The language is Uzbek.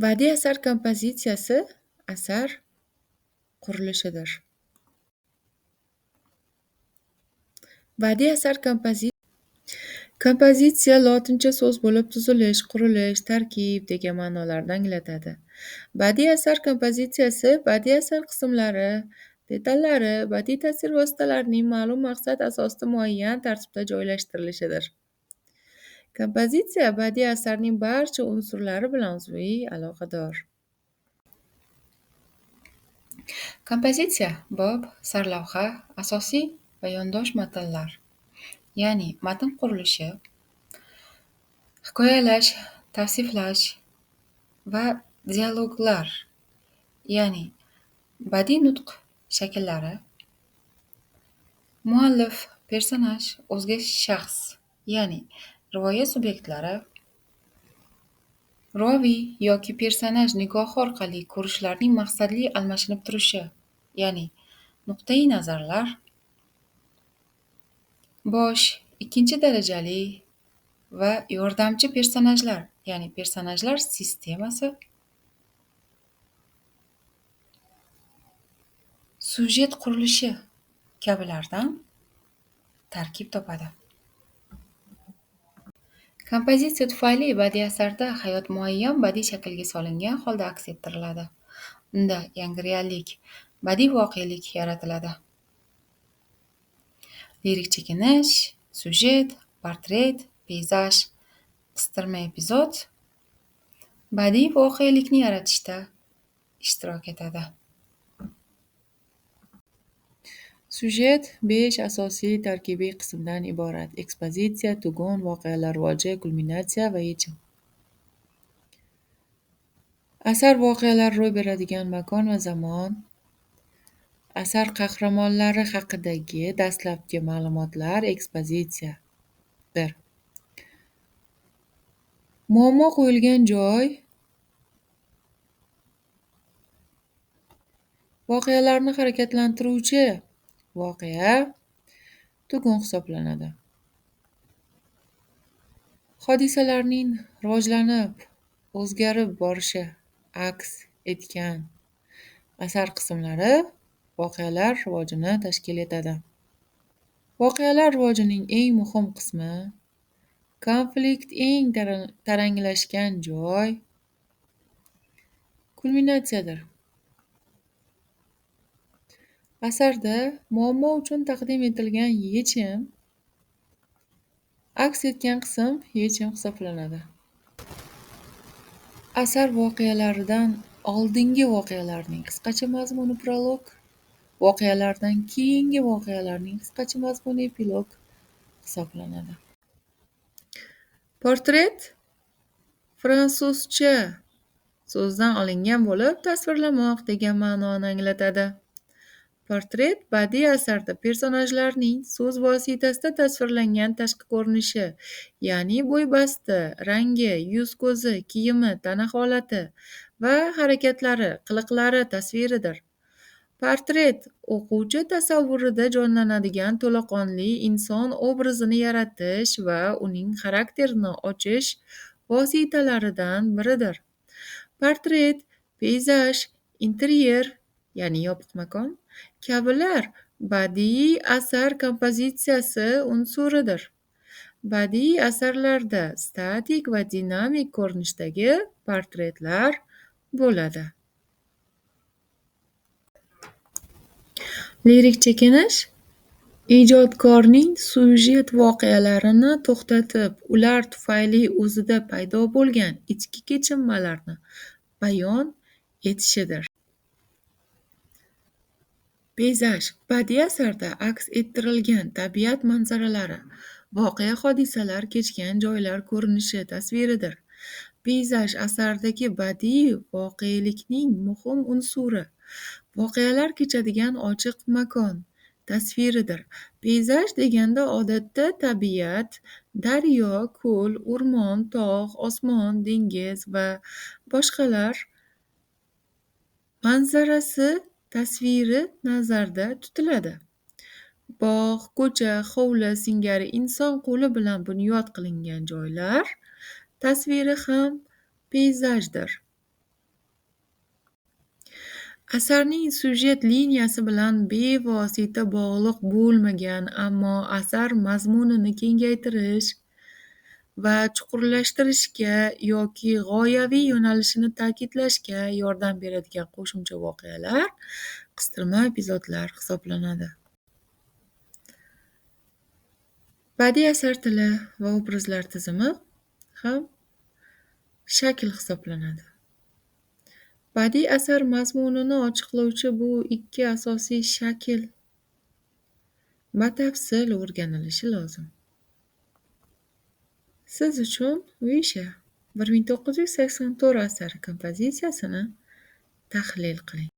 Badiiy asar kompozitsiyasi asar qurilishidir. Badiiy asar Kompozitsiya lotincha so'z bo'lib, tuzilish, qurilish, tarkib degan ma'nolarni anglatadi. Badiiy asar kompozitsiyasi badiiy asar qismlari, detallari, badiiy tasvir vositalarining ma'lum maqsad asosida muayyan tartibda joylashtirilishidir. Kompozitsiya badiiy asarning barcha unsurlari bilan uzviy aloqador. Kompozitsiya bob, sarlavha, asosiy va yondosh matnlar, ya'ni matn qurilishi, hikoyalash, tavsiflash va dialoglar, ya'ni badiiy nutq shakllari, muallif, personaj, o'zga shaxs, ya'ni rivoya subyektlari, roviy yoki personaj nigohi orqali ko'rishlarning maqsadli almashinib turishi, ya'ni nuqtai nazarlar, bosh, ikkinchi darajali va yordamchi personajlar, ya'ni personajlar sistemasi, syujet qurilishi kabilardan tarkib topadi. Kompozitsiya tufayli badiiy asarda hayot muayyan badiiy shaklga solingan holda aks ettiriladi. Unda yangi reallik, badiiy voqelik yaratiladi. Lirik chekinish, syujet, portret, peyzaj, qistirma epizod badiiy voqelikni yaratishda ishtirok etadi. Syujet 5 asosiy tarkibiy qismdan iborat: ekspozitsiya, tugun, voqealar rivoji, kulminatsiya va yechim. Asar voqealari ro'y beradigan makon va zamon, asar qahramonlari haqidagi dastlabki ma'lumotlar ekspozitsiyadir. Muammo qo'yilgan joy, voqealarni harakatlantiruvchi voqea tugun hisoblanadi. Hodisalarning rivojlanib, o'zgarib borishi aks etgan asar qismlari voqealar rivojini tashkil etadi. Voqealar rivojining eng muhim qismi, konflikt eng taranglashgan joy kulminatsiyadir. Asarda muammo uchun taqdim etilgan yechim aks etgan qism yechim hisoblanadi. Asar voqealaridan oldingi voqealarning qisqacha mazmuni prolog, voqealardan keyingi voqealarning qisqacha mazmuni epilog hisoblanadi. Portret fransuzcha so'zdan olingan bo'lib, tasvirlamoq degan ma'noni anglatadi. Portret badiiy asarda personajlarning so'z vositasida tasvirlangan tashqi ko'rinishi, ya'ni bo'y-basti, rangi, yuz-ko'zi, kiyimi, tana holati va harakatlari, qiliqlari tasviridir. Portret o'quvchi tasavvurida jonlanadigan to'laqonli inson obrazini yaratish va uning xarakterini ochish vositalaridan biridir. Portret, peyzaj, interyer, ya'ni yopiq makon kabilar badiiy asar kompozitsiyasi unsuridir. Badiiy asarlarda statik va dinamik ko'rinishdagi portretlar bo'ladi. Lirik chekinish ijodkorning syujet voqealarini to'xtatib, ular tufayli o'zida paydo bo'lgan ichki kechinmalarni bayon etishidir. Peyzaj badiiy asarda aks ettirilgan tabiat manzaralari, voqea-hodisalar kechgan joylar ko'rinishi tasviridir. Peyzaj asardagi badiiy voqelikning muhim unsuri, voqealar kechadigan ochiq makon tasviridir. Peyzaj deganda odatda tabiat, daryo, ko'l, o'rmon, tog', osmon, dengiz va boshqalar manzarasi tasviri nazarda tutiladi. Bog', ko'cha, hovli singari inson qo'li bilan bunyod qilingan joylar tasviri ham peyzajdir. Asarning syujet liniyasi bilan bevosita bog'liq bo'lmagan, ammo asar mazmunini kengaytirish va chuqurlashtirishga yoki g'oyaviy yo'nalishini ta'kidlashga yordam beradigan qo'shimcha voqealar qistirma epizodlar hisoblanadi. Badiiy asar tili va obrazlar tizimi ham shakl hisoblanadi. Badiiy asar mazmunini ochiqlovchi bu ikki asosiy shakl batafsil o'rganilishi lozim. Siz uchun Visha 1984 asari kompozitsiyasini tahlil qiling.